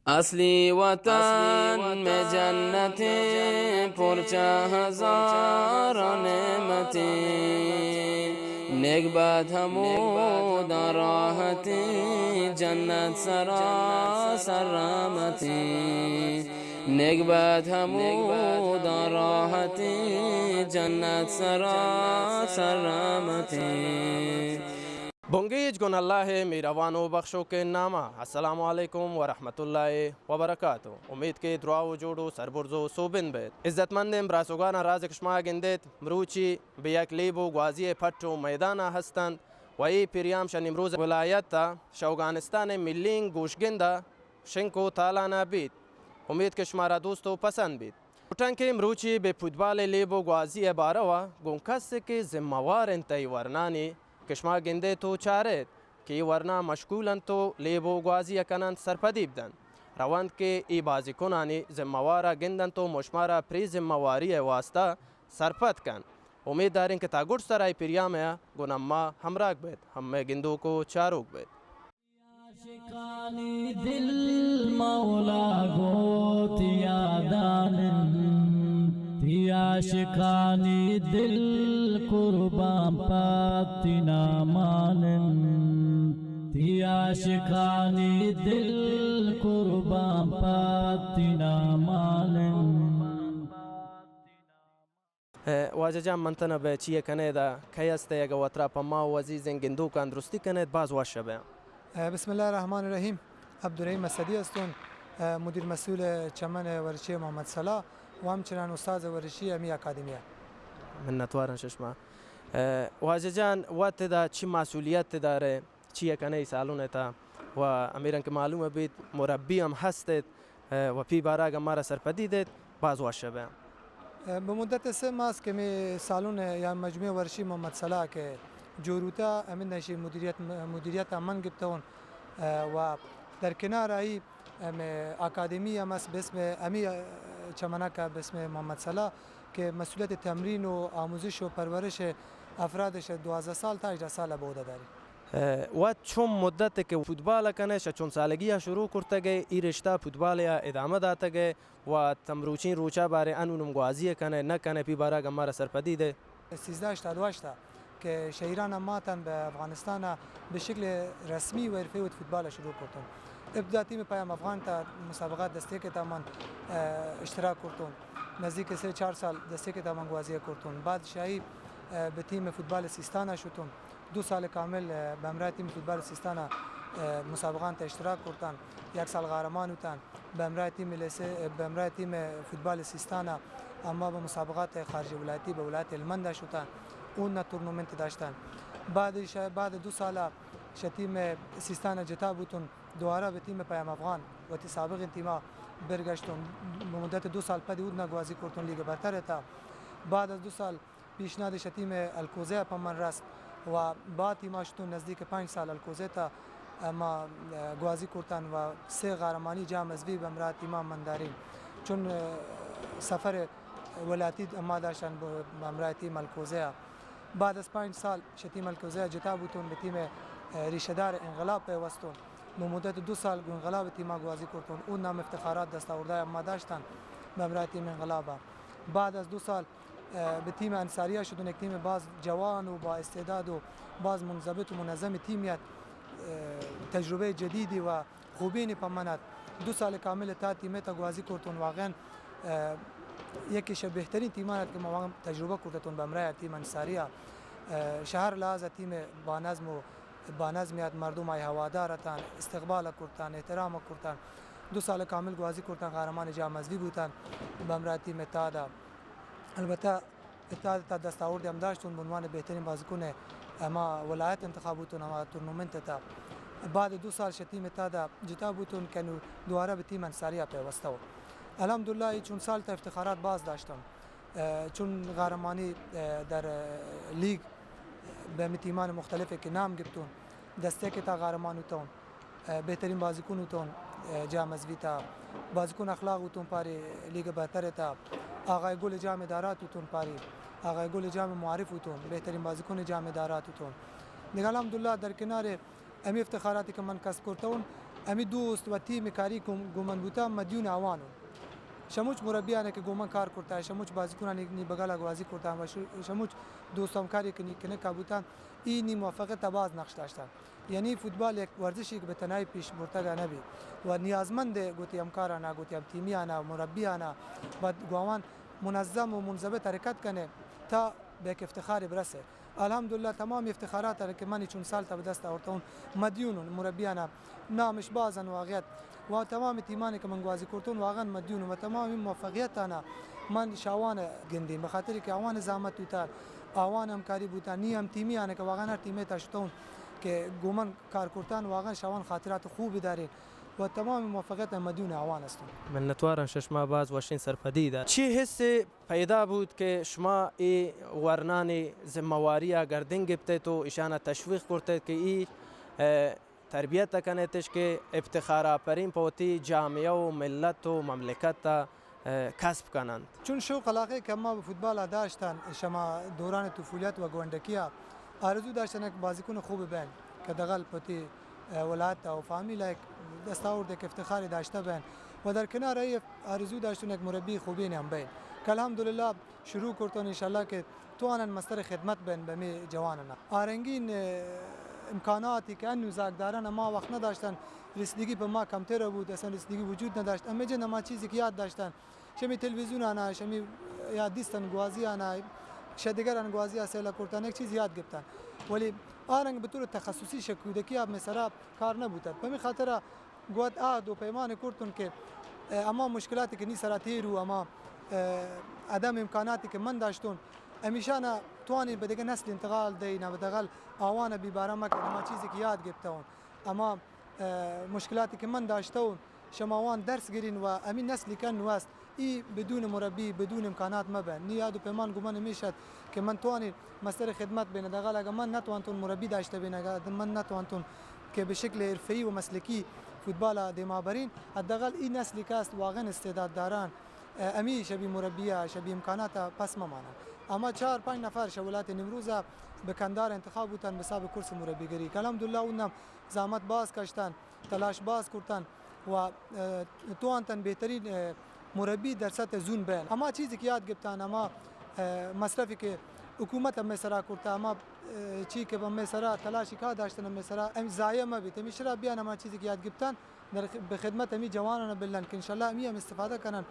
اصلی وطن میں جنتیں، پرچہ ہزار نعمتیں، نیک بد ہموداں راحتیں، جنت سراسر رحمتیں، نیک بد ہموداں راحتیں، جنت سراسر رحمتیں۔ بنگیج گوں اللہ ءِ مہروان و بخشوکیں نام ءَ۔ السلام علیکم و رحمت اللہ و برکاتہ۔ امید کہ دراہ و جوڑ و سربرز و سوبند بیت۔ عزت مندیں براسوگاراں، راز کہ شما گندیت، مروچی بہ یک لیب و گوازی ءِ پٹ و میدان ءَ ہستنت و اے پریام شہ نیمروز ولایت ءَ شہ اوگانستان ءِ ملیں گوشگند ءَ شنک و تالان ءَ بیت۔ امید کہ شمارا دوست و پسند بیت۔ لوٹاں کہ مروچی بہ فوتبال ءِ لیب و گوازی ءِ بارو ءَ گوں کسے کہ ذمہ وار انت اے ورنانی، کہ شما گندیت و چاریت کہ اے ورنا مشغول انت و لیب و گوازی ءَ کننت، سرپدی بدنت۔ رونت کہ اے بازیکنانی ذمہ وار ءَ گندنت و مشمارا پرے ذمہ واری ءِ واسطہ سرپد کنت۔ امید داریں کہ تا گڈ سرا اے پریام ءَ گوں ما ہمراہ بیت، ہم مئے گندوک و چاروک بیت۔ عاشقانی دل مولا گوں تئی یادان انت، تئی عاشقانی دل قربان پاک تئی نامان انت، تئی عاشقانی دل قربان پاک تئی نامان انت۔ اے، واجہ جان، من تنا بہ چی ءَ کنئے ادا؟ کئے ہست ئے؟ اگہ وترا پہ ما و عزیزیں گندوکاں درستی کنئے، باز وش ءَ بیاں۔ اے، بسم اللہ الرحمن الرحیم۔ عبدالرحیم اسدی ہستوں، اے، مدیر مسئول چمن ورزشی محمد صلاح و ہمچنان استاد ورزشی ہمے اکادمی ءَ۔ منتواراں شہ شما۔ اے، واجہ جان، وت ادا چی مسئولیت دارئے؟ چی ءَ کنئے اے سالون ءِ تہا؟ و ہمے رنگ کہ معلوم بیت، مربی ہم ہست ایت، اے، و پی بارہ اگہ مارا سرپدی دیت، باز وش ءَ بیاں۔ اے، بہ مدت سے ماہ است کہ ہمے سالون ءِ یا مجموعہ ورزشی محمد صلاح کہ جوڑ بوتہ، ہمے نشی مدیریت، مدیریت ءَ من گپتوں، اے، و در کنار آئی ہمے اکادمی ہم است باسم ہمے، اے، چمنک ءَ باسم محمد صلاح کہ مسئولیت تمرین و آموزش و پرورش افراد شہ دوازدہ سال تا ہژدہ سال ءَ بہ عہدہ داری۔ اے، وت چون مدت کہ فوتبال ءَ کنئے، شہ چون سالگی ءَ شروع کرتگ ئے، اے رشتہ فوتبال ءَ ادامہ داتگ ئے و تاں مروچیں روچ ءَ باریں انون ہم گوازی ءَ کنئے، نہ کنئے، پی بارہ اگہ مارا سرپدی دئے۔ سیزدہ ہشتاد و ہشت ءَ کہ شہ ایران ءَ ماتاں بہ افغانستان ءَ بہ شکل رسمی و حرفہ‌ای وتی فوتبال ءَ شروع کرتوں۔ ابتدا تیم پیام افغان تا مسابقات دستے کہ تا من، اے، اشتراک کرتوں۔ نزدیک سے چار سال دستے کہ تا من گوازی ءَ کرتوں۔ بعد شہ آئی، اے، بہ تیم فوتبال سیستان ءَ شتوں۔ دو سال کامل، اے، بہ ہمراہ تیم فوتبال سیستان ءَ، اے، مسابقان تا اشتراک کرتان۔ یک سال قہرمان بوتان۔ بہ ہمراہ تیم لیسے، اے، بہ ہمراہ تیم فوتبال سیستان ءَ اما بہ مسابقات خارج ولایتی بہ ولایت ہلمند ءَ شتان۔ اون ءَ تورنمنت داشتان۔ بعد ش-، بعد دو سال ءَ شہ تیم سیستان ءَ جتا بوتون۔ دوبارہ بہ تیم پیام افغان وتی سابقیں تیم ءَ برگشتون۔ بہ مدت دو سال پد اود ءَ گوازی کرتون لیگ برتر ءِ تہا۔ بعد از دو سال پیشنہاد شہ تیم الکوزے ءَ پہ من رست و با تیم ءَ شتوں نزدیک پنچ سال الکوزے تہا ما گوازی کرتان و سے قہرمانی جام حذفی بہ ہمراہ تیم ءَ من دارین۔ چون سفر ولایتی ما داشتان بہ ہمراہ تیم الکوزے ءَ۔ بعد از پنچ سال شہ تیم الکوزے ءَ جتا بوتون بہ تیم ریشہ دار انقلاب پیوستون۔ بہ مدت دو سال گوں انقلاب تیم ءَ گوازی کرتون۔ اود ءَ ہم افتخارات دست آوردہ ما داشتان بہ ہمراہ تیم انقلاب ءَ۔ بعد از دو سال اه، بہ تیم انصاریہ شتون، یک تیم باز جوان و با استعداد و باز منضبط و منظم تیمی ات۔ اه، تجربہ جدیدی و خوبینی پہ من ات۔ دو سال کامل تا تیم تا گوازی کرتون واقعاً، اه، یکی شہ بہترین تیمان ات کہ ما واقعاً تجربہ کرتون بہ ہمراہ تیم انصاریہ۔ اه، شہ ہر لحاظ تیم بانظم و بانظمی ات، مردم آئی ہوادار اتان، استقبال کرتان، احترام کرتان۔ دو سال کامل گوازی کرتان، قہرمان جام حذفی بوتان بہ ہمراہ تیم تادا۔ البتہ اتحاد تا دستاوردی ہم داشتون، بہ عنوان بہترین بازیکن ہما ولایت انتخاب بوتون، ہما تورنمنت تا۔ بعد دو سال شہ تیم اتحاد جتا بوتون کہ نو دوبارہ بہ تیم انصاریہ پیوستہ و الحمدللہ اے چون سال تا افتخارات باز داشتون۔ اه، چون قہرمانی، اه، در، اه، لیگ بہ ہمے تیمان مختلف کہ نام گپتون، دستے کہ تا قہرمان بوتون۔ اه، بہترین بازیکن بوتون، اه، جام حذفی تا۔ بازیکن اخلاق بوتون پارے لیگ برتر تا۔ آغائے گل جام ادارات بوتون پارے۔ آغائے گل جام معارف بوتون، بہترین بازیکن جام ادارات بوتون۔ دگہ الحمدللہ در کنار ہمے افتخاراتی کہ من کسب کرتون، ہمے دوست و تیم کاری گوں، گوں من بوتا، مدیون آوان اوں۔ شموچ مربیانے کہ گوں من کار کرتا، شموچ بازیکنانی نی بگلا گوازی کرتا و ش-، شموچ دوست ہمکاری کہ نی کنکا بوتا، ای نی موفقیت باز نقش داشتا۔ یعنی فوتبال یک ورزشی کہ بہ تنہائی پیش برتگا نبی و نیازمند گوتی ہمکارانا، گوتی ہم تیمیانا، مربیانا، بعد گواوان منظم و منضبط حرکت کنے تا بہ یک افتخار برسے۔ الحمدللہ تمام افتخارات کہ من چون سال تا بہ دست آورتون، مدیون اوں، مربیانا نامش بازن واقعیت و تمام تیمانی کہ من گوازی کرتون واقعا مدیون اوں و تمام موفقیتانا من شاوان گندیم، بخاطر کہ آوان زحمت بوتا، آوان ہمکاری بوتا، نی ہم تیمیانے کہ واقعا ہر تیمے تا شتون کہ گوں من کار کرتن، واقعا شاوان خاطرات خوب دارین و تمام موفقیت مدیون آوان استون۔ منتوارن ششما، باز وشین سرپدی دات۔ چی حس پیدا بوت کہ شما اے ورنانی ذمہ واریا گردن گپتیت و ایشانا تشویق کرتیت کہ ای، اه، تربیت کنیتش کہ افتخار آفرین پہ وتی جامعہ و ملت و مملکت، اه، کسب کننت؟ چون شوق علاقے کہ ما بہ فوتبالا داشتن، شما دوران طفولیت و گونڈکیا آرزو داشتن یک بازیکن خوب بین کہ دغل پتی، اه، ولایت و فامیلا یک دستاورد، یک افتخاری داشتہ بین و در کنار ای آرزو داشتن یک مربی خوبین ہم بین کہ الحمدللہ شروع کرتن، انشاءاللہ کہ توانن مستر خدمت بین بہ می جواننا۔ آ رنگین، اه، امکاناتی کہ انو زاگ دارن، ما وقت نداشتن رسیدگی پہ ما کمتر بوت، اصلا رسیدگی وجود نداشت۔ ہمے جند ما چیزی کہ یاد داشتن، شمی تلویزیون آنا، شمی یاد دیستن گوازی آنا، شہ دگران گوازی آ سیل کرتن، یک چیز یاد گپتن۔ ولی آ رنگ بہ طور تخصصی شہ کودکی آ می سرا کار نبوتت۔ پمی خاطرا گوات عہد و پیمان کرتن کہ، اه، ہما مشکلاتی کہ نی سرا تیر و ہما، اه، عدم امکاناتی کہ من داشتون، ہمیشانا توانی بہ دگہ نسل انتقال دئی، نہ بہ دغل آوان بی بارا مکن، ہما چیزی کہ یاد گپتون، ہما، اه، مشکلاتی کہ من داشتون، شما وان درس گرین و ہمی نسلی کہ انو است، ای بدون مربی، بدون امکانات مہ بین۔ نی یاد و پیمان گمان ہمیش ات کہ من توانین مستر خدمت بین، حداقل اگہ من نتوانتون مربی داشتہ بین، اگہ من نتوانتون کہ بہ شکل حرفہ‌ای و مسلکی فوتبالا دیما برین، حداقل ای نسلی کہ است واقعا استعداد داران، اه، ہمی شبی مربیا، شبی امکاناتا پس مہ مانن۔ ہما چار پنج نفر شہ ولایت نیمروزا بہ کندھار انتخاب بوتن بہ حساب کورس مربیگری کہ الحمدللہ اونم زحمت باز کشتن، تلاش باز کرتن و، اه، توانتن بہترین، اه، مربی در سطح زون بین۔ ہما چیزی کہ یاد گپتن، ہما، اه، مصرفی کہ حکومت ہمے سرا کرتا، ہما، اه، چی کہ ہمے سرا تلاشی کہ داشتن ہمے سرا، ہم ضائع مہ بیت۔ ہمیشرا بیان ہما چیزی کہ یاد گپتن، در خ-، بہ خدمت ہمی جوانان بلن کہ انشاءاللہ ہمی ہم استفادہ کنن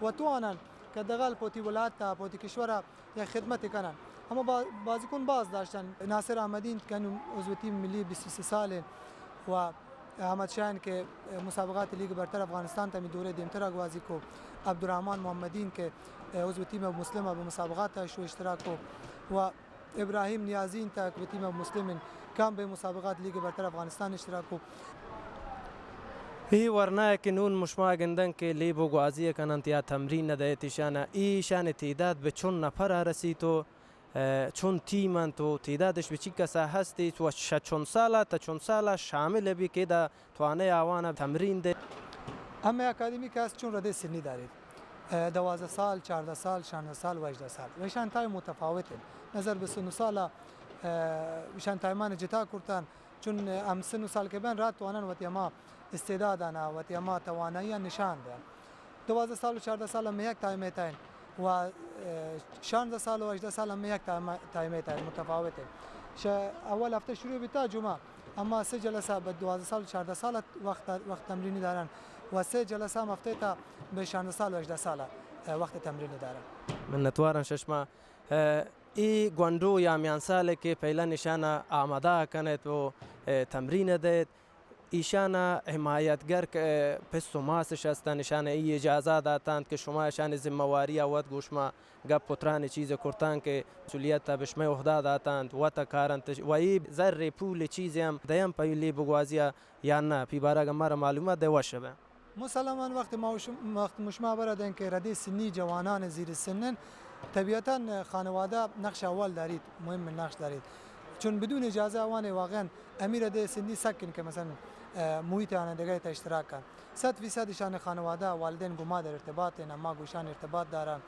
و توانن کہ دغل پہ وتی ولایتا، پہ وتی کشورا یک خدمتے کنن۔ ہما با-، بازیکن باز داشتن۔ ناصر احمدی انت کہ انو عضو تیم ملی بیست و سہ سال انت و احمد شاہ انت کہ مسابقات لیگ برتر افغانستان تا ہمی دورہ دیمترا گوازی کو۔ عبدالرحمن محمدی انت کہ عضو تیم مسلم بہ مسابقات شو اشتراک کو و ابراہیم نیازی انت کہ بہ تیم مسلم انت، کم بہ مسابقات لیگ برتر افغانستان اشتراک کو۔ اے ورنا کہ نون مشما گندن کہ لیب و گوازی کننت یا تمرین دئیت ایشانا، اے ایشانی تعداد بہ چون نفرا رسیت و، اه، چون تیم انت و تعدادش بہ چی کسا ہستیت و شہ چون سالا تا چون سالا شامل بی کہ دا توانئے آوانا تمرین دئے؟ ہمے اکادمی کہ است چون ردے سنی داریت۔ اه، دوازدہ سال، چاردہ سال، شانزدہ سال و ہژدہ سال۔ و ایشان تایم متفاوت انت۔ نظر بہ سن و سالا، اه، ایشان تایمان جتا کرتن، چون ہم سن و سال کہ بین رات توانن وتی ہما استعدادانا، وتی ہما توانائیان نشان دئین۔ دوازدہ سال و چاردہ سال ہمے یک تایمے تاین و، اه، شانزدہ سال و ہژدہ سال ہمے یک تایم، تایمے تاین، متفاوت انت۔ شہ اول ہفتہ شروع بیتا جمعہ، اما سے جلسہ بہ دوازدہ سال و چاردہ سال وقت، وقت تمرینی دارن و سے جلسہ ہم ہفتہ تا بہ شانزدہ سال و ہژدہ سال، اه، وقت تمرینی دارن۔ منتوارن ششما۔ اه، اے گونڈو یا میان سالے کہ فعلاً ایشانا آمادہ کنیت و، اه، تمرین دئیت، ایشانا حمایتگر کہ، اه، پس و ماسش ہستن، ایشانا ای اجازہ داتنت کہ شما ایشانی ذمہ واریا وت گوشما گپ و تران چیز کرتن کہ مسئولیت بہ شمئے عہدہ داتنت، وت کارنت و اے زر پول چیزے ہم دئین پہ لیب گوازیا یا نہ، پی بارہ اگہ مارا معلومات دئے وش بہ۔ مسلماً وقت ما و شم-، وقت مشما برا دیں کہ ردے سنی جوانان زیر سنن، طبیعتاً خانوادہ نقش اول داریت، مهم نقش داریت۔ چون بدون اجازہ آوان واقعاً ہمی ردے سنی سک انت کہ مثلاً، اه، محیط آن دگہ تا اشتراک کن۔ صد فیصد ایشان خانوادہ، والدین گوں ما در ارتباط انت، ما گوں ایشان ارتباط دارن۔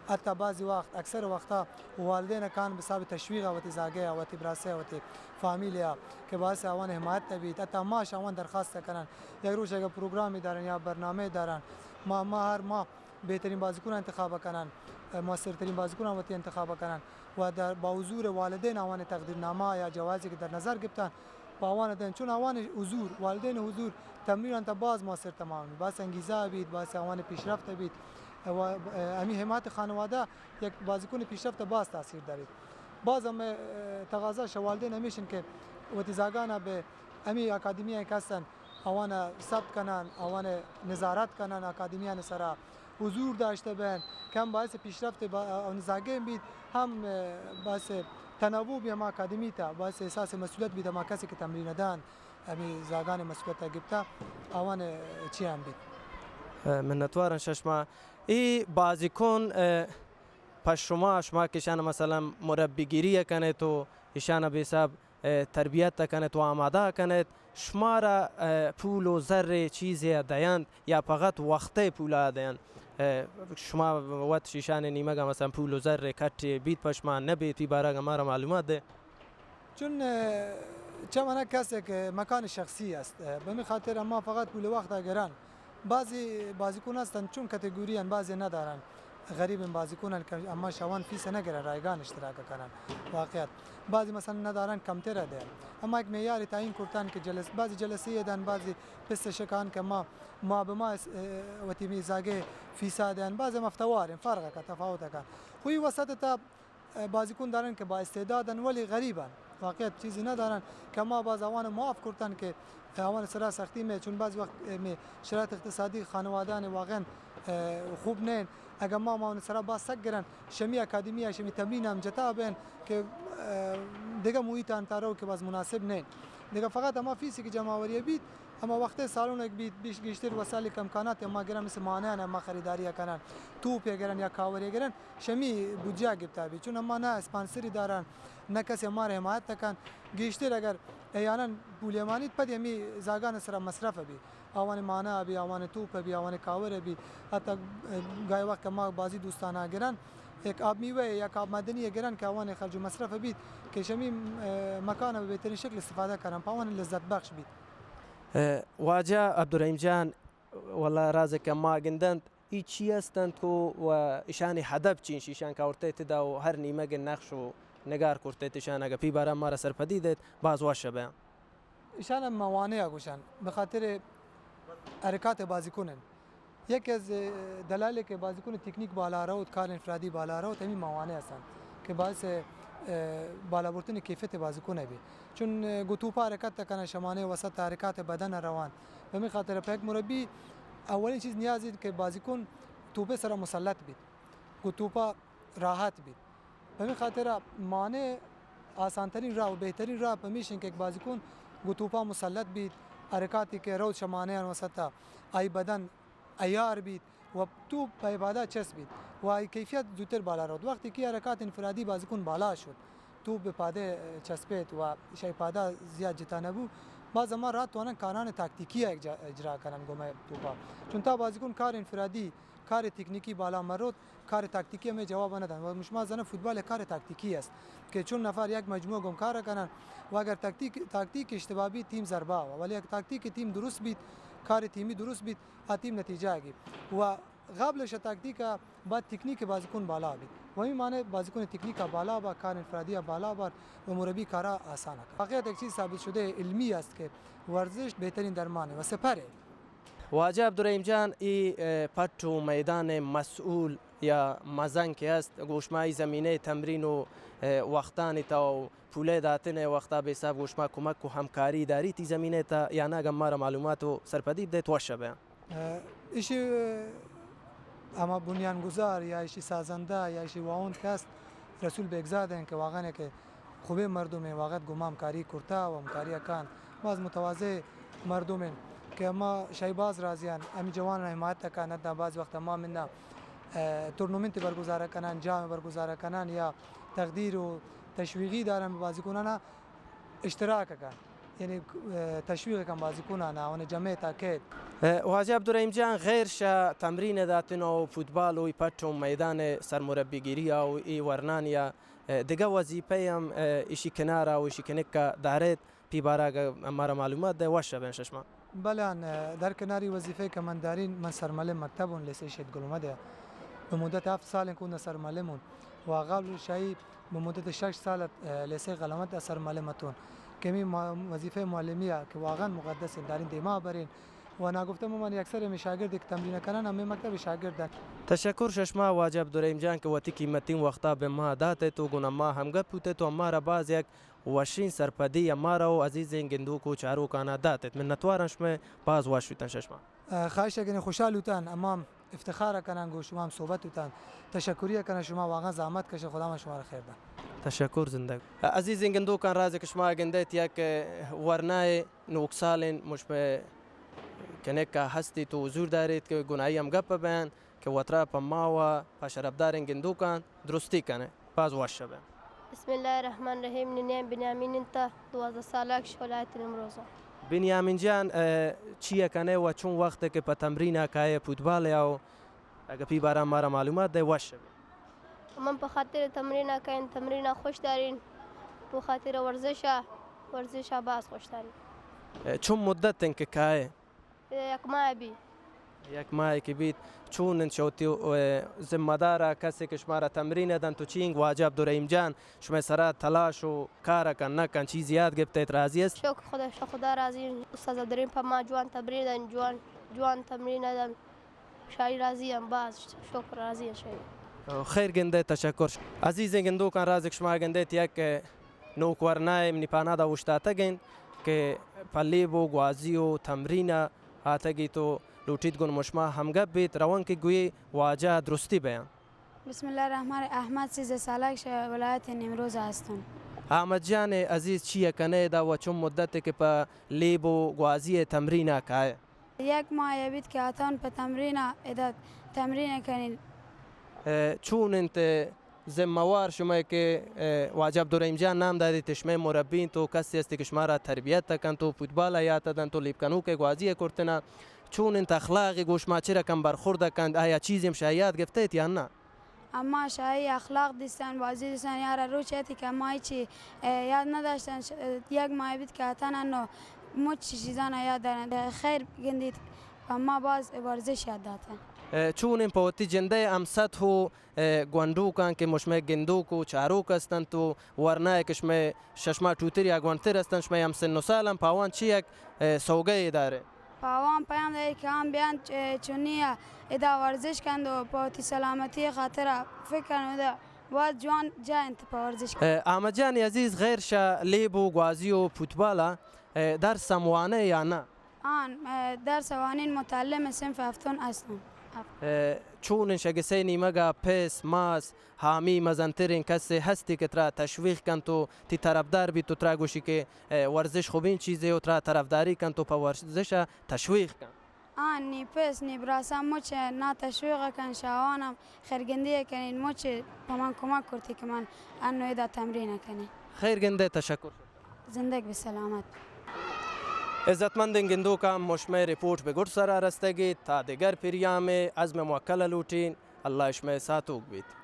حتی بعضی وقت، اکثر وقتا والدین کان بہ حساب تشویق وتی زاگے، وتی براسے، وتی فامیلے کہ باعث آوان حمایت بیت، حتی ماش آوان درخواست کنن، یک روچ اگر پروگرامی دارن یا برنامه دارن، ما، ما ہر ماہ بہترین بازیکن انتخاب کنن، مؤثر ترین بازیکن وتی انتخاب کنن و در با حضور والدین آوان تقدیر نامہ یا جوازی کہ در نظر گپتن، پہ آوان دئین، چون آوان حضور، والدین حضور تمرین انت باز مؤثر تمام بیت، باعث انگیزہ بیت، باعث آوان پیشرفت بیت و ہمی حمایت خانوادہ یک بازیکن پیشرفت باز تاثیر داریت. باز ہمے تقاضا شہ والدین ہمیش انت کہ وتی زاگانا بہ ہمی اکادمی کہ ہستن آوان ثبت کنن، آوان نظارت کنن، اکادمیان سرا حضور داشتہ بین، کہ ہم باعث پیشرفت با-، آوان زاگین بیت، ہم باعث تنوع بی ہما اکادمی تا، باعث احساس مسئولیت بیت ہما کسی کہ تمرین دان، ہمی زاگان مسئولیت گپتا آوان چی ہم بیت. منتوارن ششما. ای بازیکن، پہ شما، شما کہ ایشان مثلاً مربیگیری کنیت و ایشان بہ حساب تربیت کنیت و آمادہ کنیت، شمارا پول و زر چیزے دینت یا فقط وقت پولا دینت؟ شما وت ایشان نیمگا مثلاً پول و زر کٹ بیت پہ شما نہ بیت، ای بارہ مارا معلومات دے. چون چہ منا کس یک مکان شخصی است، بمی خاطر اما فقط پول وقت گرن. بعضی بازیکن ہستن چون کتگوری ان، بعضی ندارن، غریب بازیکن ان کہ اما شوان فیس نگرن، رایگان اشتراک کنن. واقعیت بعضی مثلاً ندارن، کمتر دین. اما یک معیار تعیین کرتن کہ جلس، بعضی جلسے دن، بعضی پس شکان کہ ما، ما بہ ما اس-، وتی می زاگے فیسا دین، بعضی مفتوار ان، فرق کا تفاوت کا. خوی وسط تا بازیکن دارن کہ با استعدادن ولی غریبن، واقعیت چیزی ندارن کہ ما باز آوان معاف کرتن کہ آوان سرا سختی میں، چون بعض وقت میں شرایط اقتصادی خانوادان واقعاً خوب نین. اگر ما آوان سرا باز سک گرن، شمی اکادمی یا شمی تمرین ہم جتا بین کہ دگہ محیطان تا رو کہ باز مناسب نین. دگہ فقط ہما فیسی کہ جمع آوری بیت، ہما وقت سالونک بیت، بیش گیشتر وسائل امکانات ہما گرن، مثل مانیان ہما خریداری کنن، توپ گرن یا کاوری گرن، شمی بودجہ گپتا بی، چون اما نہ اسپانسری دارن، نہ کسی ہمارا حمایت کن. گیشتر اگر احیاناً پول امانیت پد ہمی زاگان سرا مصرف بی، آوان مانا بی، آوان توپ بی، آوان کاور بی، حتی گاہی وقت کہ ما بازی دوستانا گرن، یک آب میوہ یا یک آب معدنی گرن کہ آوان خرج و مصرف بیت کہ شمی مکان بہ بہترین شکل استفادہ کنن، پہ آوان لذت بخش بیت. واجہ عبدالرحیم جان، واللہ راز کہ ما گندنت، ای چی است انت و، و ایشانی ہدف چی انت؟ ایشان کہ آورتیت ادا و ہر نیمگ نقش و نگار کرتیت، ایشان اگہ پی بارا مارا سرپدی دیت، باز وش بیان. ایشان موانع گوشن، بہ خاطر حرکات بازیکن انت. یکی از دلائل کہ بازیکن تکنیک بالا روت، کار انفرادی بالا روت، ہمی موانع ہستن کہ باعث بالا برتن کیفیت بازیکن بی. چون گو توپا حرکت کنن، شمانے وسط حرکات بدن روان. ہمے خاطر پہ یک مربی اولین چیز نیاز انت کہ بازیکن توپے سرا مسلط بیت، گوں توپا راحت بیت. ہمے خاطر مانے آسان ترین راہ و بہترین راہ پمیش انت کہ یک بازیکن گوں توپا مسلط بیت، حرکاتی کہ روت شہ مانیان وسطا، آئی بدن عیار بیت و توپ پہ پادا چست بیت و آئی کیفیت زوتر بالا روت. وقتی کہ حرکات انفرادی بازیکن بالا شت، توپ بہ پادے چسپیت و شہ پادا زیات جتا نبو، باز ہما راہ توانن کاران تاکتیکی ء اجرا، اجرا کنن گوں مئے توپا. چون تا بازیکن کار انفرادی، کار تکنیکی بالا مروت، کار تاکتیکی ہمے جواب ندن. و شما زانن فوتبال یک کار تاکتیکی است کہ چون نفر یک مجموعہ گوں کار کنن و اگر تاکتیک، تاکتیک اشتباہ بیت، تیم ضربہ و، ولی اگر تاکتیک تیم درست بیت، کار تیمی درست بیت، آ تیم نتیجہ گیت. و قبل شہ تاکتیک ء بعد تکنیک بازیکن بالا بیت. و ہمے معنی بازیکن تکنیک ء بالا با، کار انفرادی ء بالا بار و مربی کارا آسان کن. واقعیت یک چیز ثابت شدہ علمی است کہ ورزش بہترین درمان و سپر ہے. واجہ عبدالرحیم جان، ای، اه، پٹ و میدان مسئول یا مزن کہ است، گوشما ای زمینہ تمرین و، اه، وقتانی تا و پولے داتن وقتا بے حساب گوشما کمک و ہمکاری داری تی زمینہ تا یا نا؟ اگہ مارا معلومات و سرپدی بدیت وش بیان. اه، ایشی، اه، ہما بنیانگزار یا ایشی سازندہ یا ایشی واہند کہ است، رسول بیگزاد انت کہ واقعاً کہ خوبیں مردمے، واقعاً گوں ما ہمکاری کرتا و ہمکاری کنت. باز متواضع مردم انت کہ اما شہ ای باز راضی ان، ہمے جوان حمایت کنت. بعض وقت ما منا، اه، تورنمنت برگزار کنن، جام برگزار کنن یا تقدیر و تشویقی دارن بازیکنانا اشتراک کن. یعنی، اه، تشویق کن بازیکنان، آوان جمع تا کیت۔ اه، واجہ عبدالرحیم جان، غیر شہ تمرین داتن و فوتبال و ای پٹ و میدان سرمربی گیری و ای ورنانی، اه، دگہ وظیفہ ہم، اه، ایشی کنارا و ایشی کنکا داریت، پی بارا اگہ مارا معلومات دے وش بین ششما۔ بلے آن، اه، در کناری وظیفہ کہ من دارین، من سرمعلم مکتب اون، لیسہ شہید گل محمد۔ بہ مدت ہفت سال کون سرمعلم اون و قبل شاہی بہ مدت شش سال، اه، لیسہ گل محمد سرمعلم اتون۔ کہ می ما-، وظیفہ معلمی کہ واقعاً مقدس ایں، دارین دیما برین۔ و ناگفتہ من اکثر ہمے شاگرد کہ تمرین کنن، ہمے مکتب شاگرد ایں۔ تشکر ششما واجہ عبدالرحیم جان کہ وتی قیمتی وقتا بہ ما دات تو گون ما ہم گپ بوت تو ہمارا باز یک وشیں سرپدی ہمارا و عزیزیں گندوک و چاروکانا دات۔ منتوارن شمئے، باز وش بوتن ششما۔ اه، خواہش کنیں، خوشحال بوتن، اما افتخار کنن گو شما ہم صحبت بوتن۔ تشکری کنن، شما واقعاً زحمت کشے، خدا ما شما را خیر دن۔ تشکر زندگ۔ عزیزیں گندوکان، راز کہ شما گندیت یک ورنائے نوک سالیں مشمئے کنکا ہستی تو حضور داریت کہ گناہی ہم گپ بیان کہ وترا پہ ما و پہ شرفداریں گندوکان درستی کنے۔ باز وش بین۔ بسم اللہ الرحمن الرحیم۔ نی نیم بنیامین انت، دوازدہ سالگ، شہ ولایت نیمروز۔ بنیامین جان، اه، چی کنے و چون وقت کہ پہ تمرین کائے فوتبال یا و اگہ پی بارا مارا معلومات دے وش بین۔ من پہ خاطر تمرین کائیں، تمرین خوش دارین، پہ خاطر ورزش، ورزش باز خوش دارین۔ اه، چون مدت انت کہ کائے؟ یک ماہ بی۔ یک ماہ کہ بیت۔ چون انت شہ وتی، اه، ذمہ دارا کسے کہ شمارا تمرین دنت و چینگ واجہ عبدالرحیم جان شمئے سرا تلاش و کار کن نہ کن، چیز یاد گپتیت، راضی است؟ شکر خدا، شکر خدا راضی ایں۔ استاد عبدالرحیم پہ ما جوان تمرین دن، جوان، جوان تمرین دن۔ شاہی راضی ایں، باز شکر راضی ایں شاہی۔ خیر گندے، تشکر۔ عزیزیں گندوکان، راز کہ شما گندیت یک نوک ورنائے منی پانادا اوشتاتگ انت کہ پہ لیب و گوازی و تمرین آتگیت و لوٹیت گون مشما ہمگپ بیت، روان کہ گوی واجہ درستی بیان۔ بسم اللہ الرحمن الرحیم۔ احمد، سیزدہ سالگ، شہ ولایت نیمروز ہستون۔ احمد جان عزیز، چی کنے ادا و چون مدت کہ پہ لیب و گوازی تمرین کائے؟ یک ماہ بیت کہ آتان پہ تمرین، ادا تمرین کنین۔ اه، چون انت ذمہ وار شمئے کہ، اه، واجہ عبدالرحیم جان نام داریت، شمئے مربی انت و کسے استی کہ شمارا تربیت کنت و فوتبال یات دنت و لیب کنوک گوازی کرتنا، چون انت اخلاق گوش ما چہ رقم برخورد کنت، آیا چیزی ہم شہ یاد گپتیت یا نہ؟ اما شاہی اخلاق دیستن، بازی دیستن، یارا روچ ایتی کہ اما ہچی، اه، یاد نداشتن، ش-، اه، یک ماہ بیت کہ اتن انو مچ چیزانا یاد دارن۔ خیر گندیت، اما باز ورزش یاد داتن۔ اه، چون انت پہ وتی جندئے ہم سطح و، اه، گونڈوکان کہ مشمئے گندوک و چاروک ہستنت و ورنائے کہ شمئے ششما ٹوتر یا گونڈتر ہستنت، شمئے ہم سن و سال انت، پہ آوان چی یک، اه، سوگئے دارئے؟ پہ آوان پیام دئے کہ آن بیان چ-، چنی ء ادا ورزش کنت و پہ وتی سلامتی ء خاطر ء فکر کنت، ادا باز جوان جاہ انت پہ ورزش کنگ۔ اه، احمد جان عزیز، غیر شہ لیب و گوازی و فوتبال ء، اه، درس ہم وانئے یا نہ؟ آن، اه، درس وانین، متعلم صنف ہفتون ہستون۔ اه، چون انت شہ گسئے نیمگ ء پس، ماس، حامی مزنتریں کسے ہستی کہ ترا تشویق کنت و تی طرفدار بیت و ترا گوشی کہ، اے، ورزش خوبیں چیزے و ترا طرفداری کنت و پہ ورزش ء تشویق کنت؟ آ، نی پس، نی براساں مچ ء نا تشویق ء کن، شہ آوان ہم خیرگندی ء کنین، مچ ء پہ من کمک کرتی کہ من انو ادا تمرین ء کنین۔ خیر گندے، تشکر۔ زندگ بہ سلامت۔ عزتمندیں گندوکاں، مشمئے رپورٹ بہ گڈ سرا رستگیت، تا دگر پریامے عزم موکل ء لوٹین، اللہ اشمئے ساتوک بیت۔